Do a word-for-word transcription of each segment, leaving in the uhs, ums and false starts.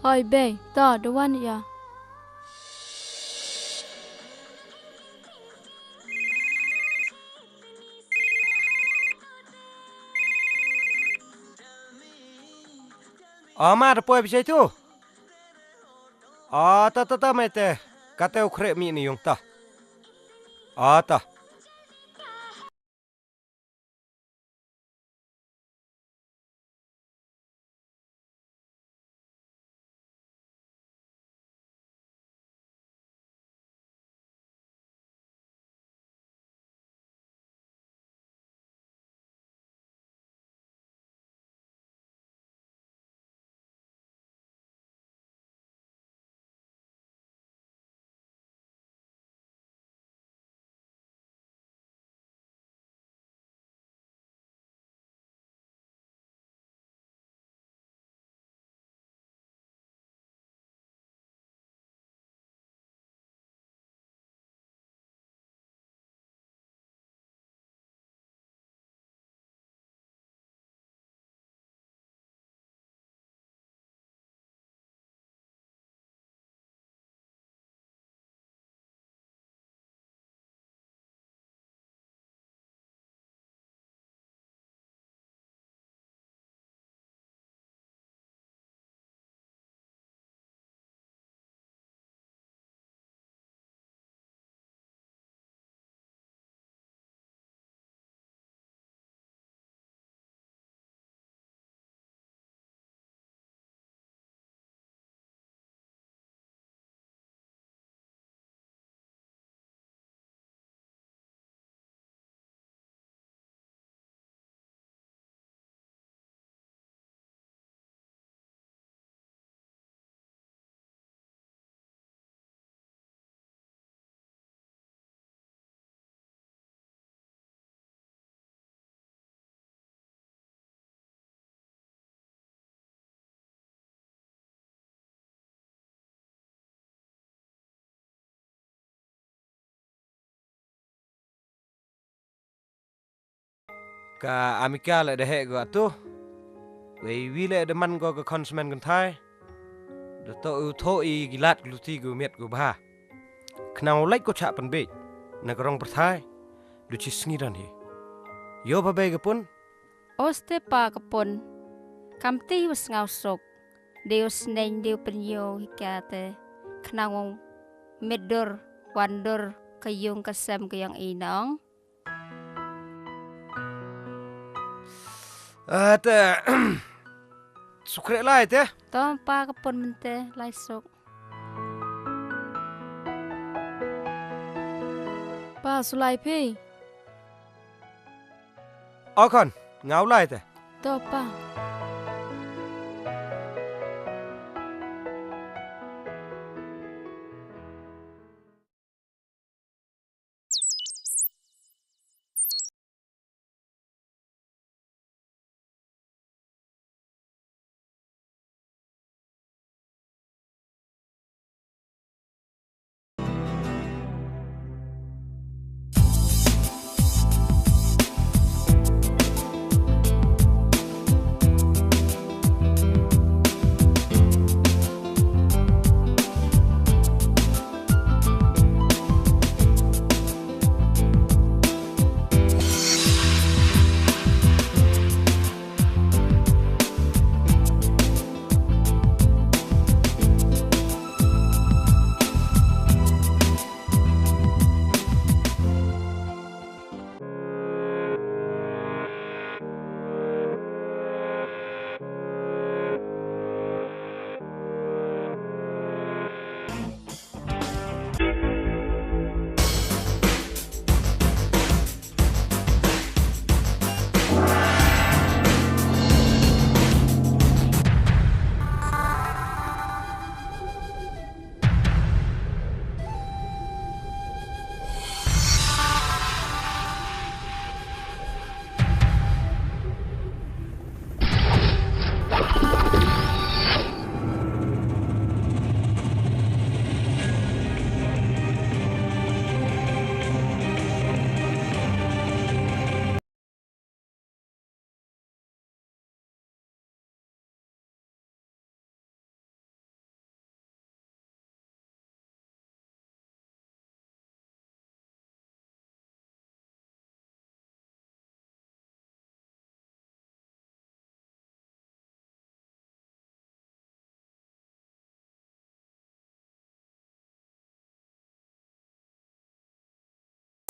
Oi bei, to da wan ïa. Ama da poi bishai tu. Ah, ta ta ta mai te. Kate u khreh mi ni yung ta. Ah, ta. Ka Amika leh da heh ko atu. Wei wi leh da man ko ka khon smen kynthai. Da to u tho i ki lad ki luti ko miet ko bha. Khnang u lait ko chah pynbeit na ka rong pyrthai. Du chi sngi don hi. Ïoh ba bei ka pun. Oste pa ka pun. Kam ti wa sngaw sok. Dei u sneng dei u pynïoh hi ka te. Khnang u met dur wan dur ka yung ka sem ka yong i nong. Ah, te. Sukre lai te. Tom pa ka pun mynte lai suk. Pa sulai phi. Okon, ngau lai te. To pa.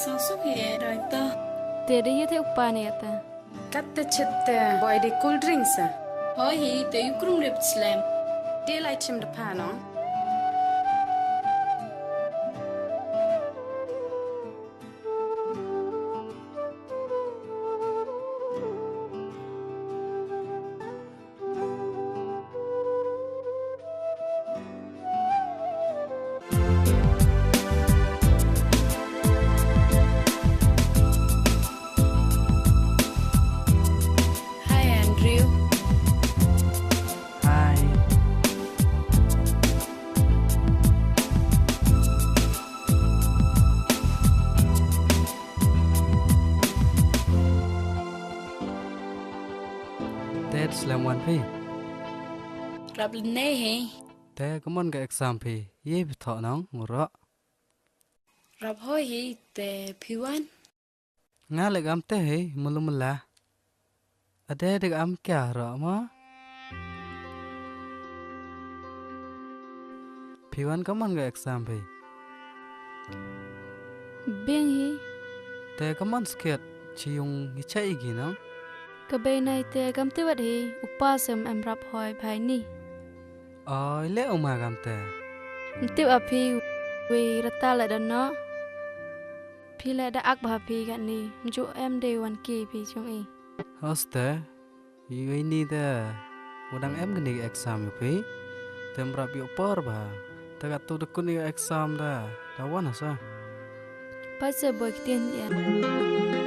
Tang suk hi e doi ta. Te de ye te upa ne ta. Kat te chet te boi de cool drinks a. Hoi hi te yukrum rip slem. Te lai chim de pa no. Hi, Andrew. Hi. Te slem wan phi. Rap lynne hi. Te ka mon ka exam phi. Ye phi thoh nong ngu roh. Rap hoi hi te phi wan. Nga le kam te hi mulu mula. Ade de kam kya roh ma. Phi wan ka mon ka exam phi. Beng hi. Te ka mon sket chi yung ngi chai igi nong. Ka bei nai te kam te wat hi upa sem em rap hoi bhai ni. Oi le uma kam te. Mtip a phi wi rata le da no. Phi le da ak bha phi kat ni mju em de wan ki phi chung i. Hoste. Iwei ni te u dang em kani ka exam ïa phi. Te mrap ïoh por bha. Te katto da kut ïa ka exam te da wan ha sa. Pait se boi ktien ïa.